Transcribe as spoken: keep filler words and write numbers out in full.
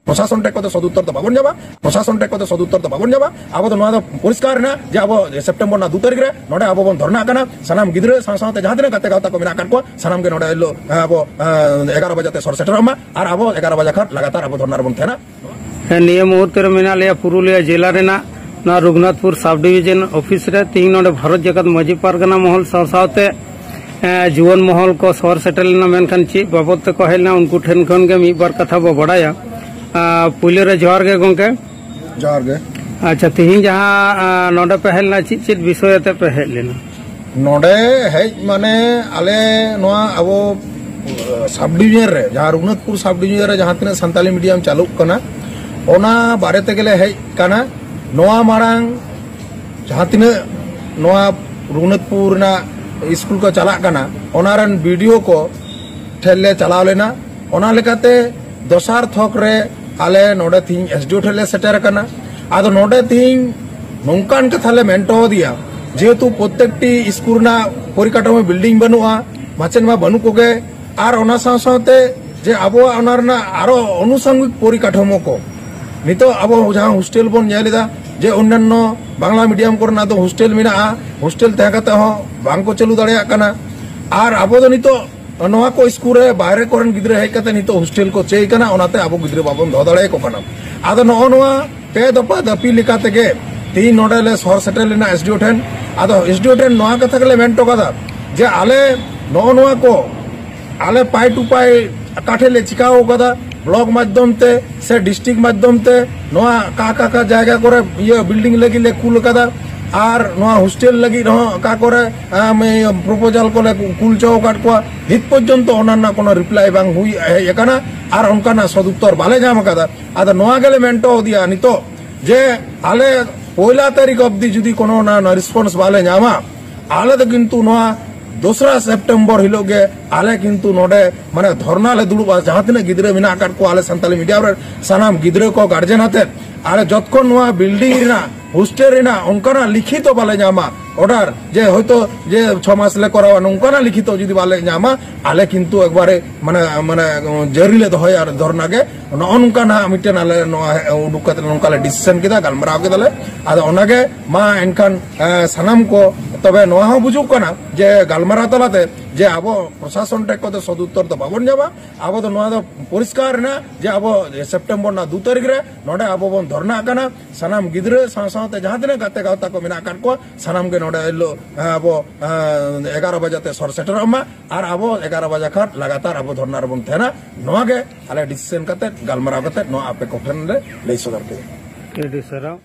ᱯᱨᱚᱥᱟᱥᱚᱱ ᱴᱷᱮᱱ ᱠᱚᱫᱚ ᱥᱚᱫᱩᱛᱛᱚᱨ ᱫᱚ ᱵᱟᱵᱚᱱ ᱧᱟᱢᱟ᱾ ᱯᱨᱚᱥᱟᱥᱚᱱ ᱴᱷᱮᱱ ᱠᱚᱫᱚ ᱥᱚᱫᱩᱛᱛᱚᱨ ᱫᱚ ᱵᱟᱵᱚᱱ ᱧᱟᱢᱟ᱾ ᱟᱵᱚ ᱫᱚ ᱱᱚᱣᱟ ᱫᱚ ᱯᱚᱨᱤᱥᱠᱟᱨ ᱮᱱᱟ ᱡᱮ ᱟᱵᱚ ᱥᱮᱯᱴᱮᱢᱵᱚᱨ ᱨᱮᱱᱟᱜ ᱫᱩ ᱛᱟᱹᱨᱤᱠᱷ ᱨᱮ ᱱᱚᱰᱮ ᱟᱵᱚ ᱵᱚᱱ ᱫᱷᱚᱨᱱᱟᱜ ᱠᱟᱱᱟ᱾ ᱥᱟᱱᱟᱢ ᱜᱤᱫᱽᱨᱟᱹ ᱥᱟᱶ ᱥᱟᱶᱛᱮ ᱡᱟᱦᱟᱸ ᱛᱤᱱᱟᱹᱜ ᱜᱟᱛᱮ ᱜᱟᱶᱛᱟ ᱠᱚ ᱢᱮᱱᱟᱜ ᱟᱠᱟᱫ ᱠᱚᱣᱟ, ᱥᱟᱱᱟᱢ ᱜᱮ ᱱᱚᱰᱮ ᱦᱤᱞᱳᱜ, ᱦᱮᱸ, ᱟᱵᱚ, ᱦᱮᱸ, ᱮᱜᱟᱨᱚ ᱵᱟᱡᱟᱛᱮ ᱥᱚᱨ ᱥᱮᱴᱮᱨᱚᱜ ᱢᱟ ᱟᱨ ᱟᱵᱚ ᱮᱜᱟᱨᱚ ᱵᱟᱡᱟ ᱠᱷᱚᱱ ᱞᱟᱜᱟᱛᱟᱨ ᱟᱵᱚ ᱫᱷᱚᱨᱱᱟ ᱨᱮᱵᱚᱱ ᱛᱟᱦᱮᱱᱟ᱾ ᱦᱮᱸ, ᱱᱤᱭᱟᱹ ᱢᱩᱦᱩᱨᱛᱮ ᱨᱮ ᱢᱮᱱᱟᱜ ᱞᱮᱭᱟ ᱯᱩᱨᱩᱞᱤᱭᱟᱹ ᱡᱮᱞᱟ ᱨᱮᱱᱟᱜ ᱱᱚᱣᱟ ᱨᱚᱜᱷᱩᱱᱟᱛᱷᱯᱩᱨ ᱥᱟᱵ ᱰᱤᱵᱤᱡᱚᱱ ᱚᱯᱷᱤᱥ ᱨᱮ᱾ ᱛᱤᱦᱤᱧ ᱱᱚᱰᱮ ᱵᱷᱟᱨᱚᱛ ᱡᱟᱠᱟᱛ ᱢᱟᱹᱡᱷᱤ ᱯᱟᱨᱜᱟᱱᱟ ᱢᱚᱦᱚᱞ ᱥᱟᱶ ᱥᱟᱶᱛᱮ, ᱮᱸ, ᱡᱩᱣᱟᱹᱱ ᱢᱚᱦᱚᱞ ᱠᱚ ᱥᱚᱦᱚᱨ ᱥᱮᱴᱮᱨ ᱞᱮᱱᱟ, ᱢᱮᱱᱠᱷᱟᱱ ᱪᱮᱫ ᱵᱟᱵᱚᱫ ᱛᱮᱠᱚ ᱦᱮᱡ ᱞᱮᱱᱟ, ᱩᱱᱠᱩ ᱴᱷᱮᱱ ᱠᱷᱚᱱ ᱜᱮ ᱢᱤᱫ ᱵᱟᱨ ᱠᱟᱛᱷᱟ ᱵᱚ ᱵᱟᱲᱟᱭᱟ᱾ ᱟᱸ, ᱯᱩᱭᱞᱩ ᱨᱮ ᱡᱚᱦᱟᱨ ᱜᱮ ᱜᱚᱝᱠᱮ᱾ ᱡᱚᱦᱟᱨ ᱜᱮ᱾ ᱟᱪᱪᱷᱟ, ᱛᱤᱦᱤᱧ ᱡᱟᱦᱟᱸ, ᱟᱸ, ᱱᱚᱰᱮ ᱯᱮ ᱦᱮᱡ ᱞᱮᱱᱟ, ᱪᱮᱫ ᱪᱮᱫ ᱵᱤᱥᱚᱭ ᱟᱛᱮ ᱯᱮ ᱦᱮᱡ ᱞᱮᱱᱟ? ᱱᱚᱰᱮ ᱦᱮᱡ ᱢᱟᱱᱮ ᱟᱞᱮ ᱱᱚᱣᱟ ᱟᱵᱚ, ᱟᱸ, ᱥᱟᱵ ᱰᱤᱵᱤᱡᱚᱱ ᱨᱮ, ᱡᱟᱦᱟᱸ ᱨᱚᱜᱷᱩᱱᱟᱛᱷᱯᱩᱨ ᱥᱟᱵ ᱰᱤᱵᱤᱡᱚᱱ ᱨᱮ ᱡᱟᱦᱟᱸ ᱛᱤᱱᱟᱹᱜ ᱥᱟᱱᱛᱟᱞᱤ ᱢᱤᱰᱤᱭᱟᱢ ᱪᱟᱹᱞᱩᱜ ᱠᱟᱱᱟ, ᱚᱱᱟ ᱵᱟᱨᱮ ᱛᱮᱜᱮ ᱞᱮ ᱦᱮᱡ ᱠᱟᱱᱟ᱾ ᱱᱚᱣᱟ ᱢᱟᱲᱟᱝ ᱡᱟᱦᱟᱸ ᱛᱤᱱᱟᱹᱜ ᱱᱚᱣᱟ ᱨᱚᱜᱷᱩᱱᱟᱛᱷᱯᱩᱨ ᱨᱮᱱᱟᱜ ᱥᱠᱩᱞ ᱠᱚ ᱪᱟᱞᱟᱜ ᱠᱟᱱᱟ, ᱚᱱᱟ ᱨᱮᱱ ᱵᱤ ᱰᱤ ᱳ ᱠᱚ ᱴᱷᱮᱱ ᱞᱮ ᱪᱟᱞᱟᱣ ᱞᱮᱱᱟ᱾ ᱚᱱᱟ ᱞᱮᱠᱟᱛᱮ ᱫᱚᱥᱟᱨ ᱛᱷᱚᱠ ᱨᱮ ᱟᱞᱮ ᱱᱚᱰᱮ ᱛᱤᱦᱤᱧ ᱮᱥ ᱰᱤ ᱳ ᱴᱷᱮᱱ ᱞᱮ ᱥᱮᱴᱮᱨ ᱟᱠᱟᱱᱟ᱾ ᱟᱫᱚ ᱱᱚᱰᱮ ᱛᱤᱦᱤᱧ ᱱᱚᱝᱠᱟᱱ ᱠᱟᱛᱷᱟ ᱞᱮ ᱢᱮᱱ ᱦᱚᱴᱚ ᱟᱫᱮᱭᱟ, ᱡᱮᱦᱮᱛᱩ ᱯᱨᱚᱛᱮᱠᱴᱤ ᱥᱠᱩᱞ ᱨᱮᱱᱟᱜ ᱯᱚᱨᱤᱠᱟᱴᱷᱟᱢᱳ ᱵᱤᱞᱰᱤᱝ ᱵᱟᱹᱱᱩᱜᱼᱟ, ᱢᱟᱪᱮᱫ ᱢᱟ ᱵᱟᱹᱱᱩᱜ ᱠᱚᱜᱮ, ᱟᱨ ᱚᱱᱟ ᱥᱟᱶ ᱥᱟᱶᱛᱮ ᱡᱮ ᱟᱵᱚᱣᱟᱜ ᱚᱱᱟ ᱨᱮᱱᱟᱜ ᱟᱨᱚ ᱚᱱᱩᱥᱟᱝᱜᱤᱠ ᱯᱚᱨᱤᱠᱟᱴᱷᱟᱢᱳ ᱠᱚ, ᱱᱤᱛᱚᱜ ᱟᱵᱚ ᱡᱟᱦᱟᱸ ᱦᱳᱥᱴᱮᱞ ᱵᱚᱱ ᱧᱮᱞ ᱮᱫᱟ, ᱡᱮ ᱚᱱᱱᱟᱱᱱᱚ ᱵᱟᱝᱞᱟ ᱢᱤᱰᱤᱭᱟᱢ ᱠᱚᱨᱮᱱᱟᱜ ᱫᱚ ᱦᱳᱥᱴᱮᱞ ᱢᱮᱱᱟᱜᱼᱟ, ᱦᱳᱥᱴᱮᱞ ᱛᱟᱦᱮᱸ ᱠᱟᱛᱮ ᱦᱚᱸ ᱵᱟᱝ ᱠᱚ ᱪᱟᱹᱞᱩ ᱫᱟᱲᱮᱭᱟᱜ ᱠᱟᱱᱟ᱾ ᱟᱨ ᱟᱵᱚ ᱫᱚ ᱱᱤᱛᱚᱜ ᱱᱚᱣᱟ ᱠᱚ ᱥᱠᱩᱞ ᱨᱮ ᱵᱟᱦᱨᱮ ᱠᱚᱨᱮᱱ ᱜᱤᱫᱽᱨᱟᱹ ᱦᱮᱡ ᱠᱟᱛᱮ ᱱᱤᱛᱚᱜ ᱦᱳᱥᱴᱮᱞ ᱠᱚ ᱪᱟᱹᱭ ᱠᱟᱱᱟ, ᱚᱱᱟᱛᱮ ᱟᱵᱚ ᱜᱤᱫᱽᱨᱟᱹ ᱵᱟᱵᱚᱱ ᱫᱚᱦᱚ ᱫᱟᱲᱮᱭᱟᱠᱚ ᱠᱟᱱᱟ᱾ ᱟᱫᱚ ᱱᱚᱜᱼᱚ ᱱᱚᱣᱟ ᱯᱮ ᱫᱚᱯᱷᱟ ᱫᱟᱹᱵᱤ ᱞᱮᱠᱟ ᱛᱮᱜᱮ ᱛᱮᱦᱤᱧ ᱱᱚᱰᱮ ᱞᱮ ᱥᱚᱦᱚᱨ ᱥᱮᱴᱮᱨ ᱞᱮᱱᱟ ᱮᱥ ᱰᱤ ᱳ ᱴᱷᱮᱱ᱾ ᱟᱫᱚ ᱮᱥ ᱰᱤ ᱳ ᱴᱷᱮᱱ ᱱᱚᱣᱟ ᱠᱟᱛᱷᱟ ᱜᱮᱞᱮ ᱢᱮᱱ ᱦᱚᱴᱚ ᱠᱟᱫᱟ ᱡᱮ ᱟᱞᱮ ᱱᱚᱜᱼᱚ ᱱᱚᱣᱟ ᱠᱚ ᱟᱞᱮ ᱯᱟᱭ ᱴᱩ ᱯᱟᱭ ᱚᱠᱟ ᱴᱷᱮᱡ ᱞᱮ ᱪᱤᱠᱟᱣ ᱠᱟᱫᱟ, ᱵᱞᱚᱠ ᱢᱟᱫᱽᱫᱷᱚᱢ ᱛᱮ ᱥᱮ ᱰᱤᱥᱴᱨᱤᱠᱴ ᱢᱟᱫᱽᱫᱷᱚᱢ ᱛᱮ ᱱᱚᱣᱟ ᱚᱠᱟ ᱚᱠᱟ ᱚᱠᱟ ᱡᱟᱭᱜᱟ ᱠᱚᱨᱮ ᱤᱭᱟᱹ ᱵᱤᱞᱰᱤᱝ ᱞᱟᱹᱜᱤᱫ ᱞᱮ ᱠᱩᱞ ᱠᱟᱫᱟ, ᱟᱨ ᱱᱚᱣᱟ ᱦᱳᱥᱴᱮᱞ ᱞᱟᱹᱜᱤᱫ ᱦᱚᱸ ᱚᱠᱟ ᱠᱚᱨᱮ, ᱟᱢ, ᱤᱭᱟᱹ, ᱯᱨᱚᱯᱳᱡᱟᱞ ᱠᱚᱞᱮ ᱠᱩᱞ ᱦᱚᱪᱚ ᱟᱠᱟᱫ ᱠᱚᱣᱟ, ᱱᱤᱛ ᱯᱚᱨᱡᱚᱱᱛᱚ ᱚᱱᱟ ᱨᱮᱱᱟᱜ ᱠᱳᱱᱳ ᱨᱤᱯᱞᱟᱭ ᱵᱟᱝ ᱦᱩᱭ ᱦᱮᱡ ᱟᱠᱟᱱᱟ ᱟᱨ ᱚᱱᱠᱟᱱᱟᱜ ᱥᱚᱫᱩᱛᱛᱚᱨ ᱵᱟᱞᱮ ᱧᱟᱢ ᱟᱠᱟᱫᱟ᱾ ᱟᱫᱚ ᱱᱚᱣᱟ ᱜᱮᱞᱮ ᱢᱮᱱ ᱦᱚᱴᱚ ᱟᱫᱮᱭᱟ ᱱᱤᱛᱚᱜ ᱡᱮ ᱟᱞᱮ ᱯᱚᱭᱞᱟ ᱛᱟᱹᱨᱤᱠᱷ ᱚᱵᱫᱤ ᱡᱩᱫᱤ ᱠᱳᱱᱳ ᱚᱱᱟ ᱨᱮᱥᱯᱚᱱᱥ ᱵᱟᱞᱮ ᱧᱟᱢᱟ, ᱟᱞᱮ ᱫᱚ ᱠᱤᱱᱛᱩ ᱱᱚᱣᱟ ᱫᱚᱥᱨᱟ ᱥᱮᱯᱴᱮᱢᱵᱚᱨ ᱦᱤᱞᱳᱜ ᱜᱮ ᱟᱞᱮ ᱠᱤᱱᱛᱩ ᱱᱚᱰᱮ ᱢᱟᱱᱮ ᱫᱷᱚᱨᱱᱟ ᱞᱮ ᱫᱩᱲᱩᱵᱼᱟ᱾ ᱡᱟᱦᱟᱸ ᱛᱤᱱᱟᱹᱜ ᱜᱤᱫᱽᱨᱟᱹ ᱢᱮᱱᱟᱜ ᱟᱠᱟᱫ ᱠᱚᱣᱟ ᱟᱞᱮ ᱥᱟᱱᱛᱟᱞᱤ ᱢᱤᱰᱤᱭᱟᱢ ᱨᱮ, ᱥᱟᱱᱟᱢ ᱜᱤᱫᱽᱨᱟᱹ ᱠᱚ ᱜᱟᱨᱡᱮᱱ ᱟᱛᱮᱫ ᱟᱞᱮ ᱡᱚᱛᱠᱷᱚᱱ ᱱᱚᱣᱟ ᱵᱤᱞᱰᱤᱝ ᱨᱮᱱᱟᱜ ᱦᱳᱥᱴᱮᱞ ᱨᱮᱱᱟᱜ ᱚᱱᱠᱟᱱᱟᱜ ᱞᱤᱠᱷᱤᱛᱚ ᱵᱟᱞᱮ ᱧᱟᱢᱟ, ᱚᱨᱰᱟᱨ ᱡᱮ ᱦᱚᱭᱛᱳ ᱡᱮ ᱪᱷᱚ ᱢᱟᱥ ᱞᱮ ᱠᱚᱨᱟᱣᱟ, ᱱᱚᱝᱠᱟᱱᱟᱜ ᱞᱤᱠᱷᱤᱛᱚ ᱡᱩᱫᱤ ᱵᱟᱞᱮ ᱧᱟᱢᱟ, ᱟᱞᱮ ᱠᱤᱱᱛᱩ ᱮᱠᱵᱟᱨᱮ ᱢᱟᱱᱮ ᱢᱟᱱᱮ ᱡᱟᱹᱨᱤ ᱞᱮ ᱫᱚᱦᱚᱭᱟ ᱟᱨ ᱫᱷᱚᱨᱱᱟ ᱜᱮ᱾ ᱱᱚᱜᱼᱚ ᱱᱚᱝᱠᱟ ᱱᱟᱦᱟᱜ ᱢᱤᱫᱴᱮᱱ ᱟᱞᱮ ᱱᱚᱣᱟ ᱩᱰᱩᱠ ᱠᱟᱛᱮ ᱱᱚᱝᱠᱟ ᱞᱮ ᱰᱤᱥᱤᱥᱚᱱ ᱠᱮᱫᱟ, ᱜᱟᱞᱢᱟᱨᱟᱣ ᱠᱮᱫᱟᱞᱮ᱾ ᱟᱫᱚ ᱚᱱᱟᱜᱮ ᱢᱟ ᱮᱱᱠᱷᱟᱱ ᱮ, ᱥᱟᱱᱟᱢ ᱠᱚ, ᱛᱚᱵᱮ ᱱᱚᱣᱟ ᱦᱚᱸ ᱵᱩᱡᱩᱜ ᱠᱟᱱᱟ ᱡᱮ ᱜᱟᱞᱢᱟᱨᱟᱣ ᱛᱟᱞᱟᱛᱮ ᱡᱮ ᱟᱵᱚ ᱯᱨᱚᱥᱟᱥᱚᱱ ᱴᱷᱮᱱ ᱠᱷᱚᱱ ᱫᱚ ᱥᱚᱫᱩᱛᱛᱚᱨ ᱫᱚ ᱵᱟᱵᱚᱱ ᱧᱟᱢᱟ᱾ ᱟᱵᱚ ᱫᱚ ᱱᱚᱣᱟ ᱫᱚ ᱯᱚᱨᱤᱥᱠᱟᱨ ᱨᱮᱱᱟᱜ ᱡᱮ ᱟᱵᱚ ᱥᱮᱯᱴᱮᱢᱵᱚᱨ ᱨᱮᱱᱟᱜ ᱫᱩ ᱛᱟᱹᱨᱤᱠᱷ ᱨᱮ ᱱᱚᱰᱮ ᱟᱵᱚ ᱵᱚᱱ ᱫᱷᱚᱨᱱᱟᱜ ᱠᱟᱱᱟ᱾ ᱥᱟᱱᱟᱢ ᱜᱤᱫᱽᱨᱟᱹ ᱥᱟᱶ ᱥᱟᱶᱛᱮ ᱡᱟᱦᱟᱸ ᱛᱤᱱᱟᱹᱜ ᱜᱟᱛᱮ ᱜᱟᱶᱛᱟ ᱠᱚ ᱢᱮᱱᱟᱜ ᱟᱠᱟᱫ ᱠᱚᱣᱟ, ᱥᱟᱱᱟᱢ ᱜᱮ ᱱᱚᱰᱮ ᱦᱤᱞᱳᱜ, ᱮ, ᱟᱵᱚ, ᱮ, ᱮᱜᱟᱨᱚ ᱵᱟᱡᱮ ᱛᱮ ᱥᱚᱨ ᱥᱮᱴᱮᱨᱚᱜ ᱢᱟ ᱟᱨ ᱟᱵᱚ ᱮᱜᱟᱨᱚ ᱵᱟᱡᱮ ᱠᱷᱟᱱ ᱞᱟᱜᱟᱛᱟᱨ ᱟᱵᱚ ᱫᱷᱚᱨᱱᱟ ᱨᱮᱵᱚᱱ ᱛᱟᱦᱮᱱᱟ᱾ ᱱᱚᱣᱟ ᱜᱮ ᱟᱞᱮ ᱰᱤᱥᱤᱥᱚᱱ ᱠᱟᱛᱮ, ᱜᱟᱞᱢᱟᱨᱟᱣ ᱠᱟᱛᱮ ᱱᱚᱣᱟ ᱟᱯᱮ ᱠᱚ ᱴᱷᱮᱱ ᱞᱮ ᱞᱟᱹᱭ ᱥᱚᱫᱚᱨ ᱠᱮᱫᱟ᱾ ᱟᱹᱰᱤ ᱥᱟᱨᱦᱟᱣ᱾